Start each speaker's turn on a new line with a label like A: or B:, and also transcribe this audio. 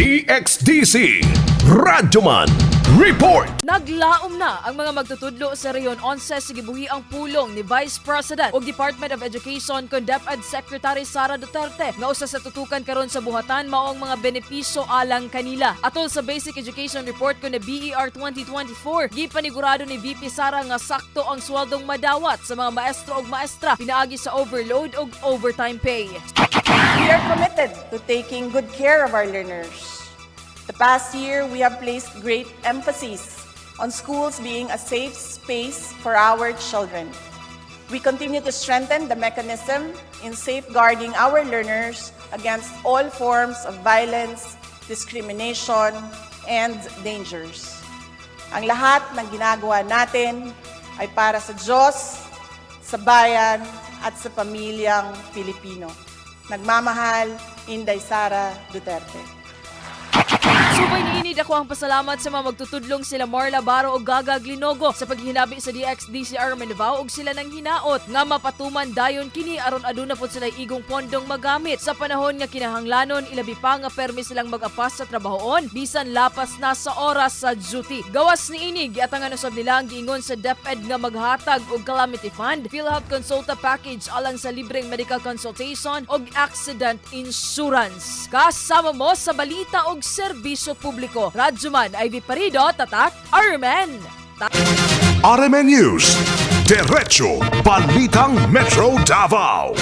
A: DXDC Radyoman Report.
B: Naglaom na ang mga magtutudlo sa Rehiyon 11 sa gibuhi ang pulong ni Vice President ug Department of Education kon DepEd Secretary Sara Duterte nga usa sa tutukan karon sa buhatan mao ang mga benepisyo alang kanila. Atol sa Basic Education Report kon na BER 2024, gipanigurado ni VP Sara nga sakto ang sweldong madawat sa mga maestro ug maestra pinaagi sa overload ug overtime pay.
C: We are committed to taking good care of our learners. The past year, we have placed great emphasis on schools being a safe space for our children. We continue to strengthen the mechanism in safeguarding our learners against all forms of violence, discrimination, and dangers. Ang lahat ng ginagawa natin ay para sa Diyos, sa bayan, at sa pamilyang Pilipino. Nagmamahal, Inday Sara Duterte.
B: Subay niini, dako ang pasalamat sa mga magtutudlong sila Marla Baro ug Gaga Glinogo sa paghinabi sa DXDCR Davao ug sila nang hinaot nga mapatuman dayon kini aron aduna pod sila igong pondong magamit sa panahon nga kinahanglanon, ilabi pa nga permi silang mag-apas sa trabahoon bisan lapas na sa oras sa duty. Gawas niini, giatangan usab nila ang giingon sa DepEd nga maghatag og calamity fund, PhilHealth Consulta package alang sa libreng medical consultation ug accident insurance. Kasama mo sa balita og serbisyo publiko. Radyoman Ivy Parido, Tatak, RMN.
A: RMN News. Diretso Balitang Metro Davao.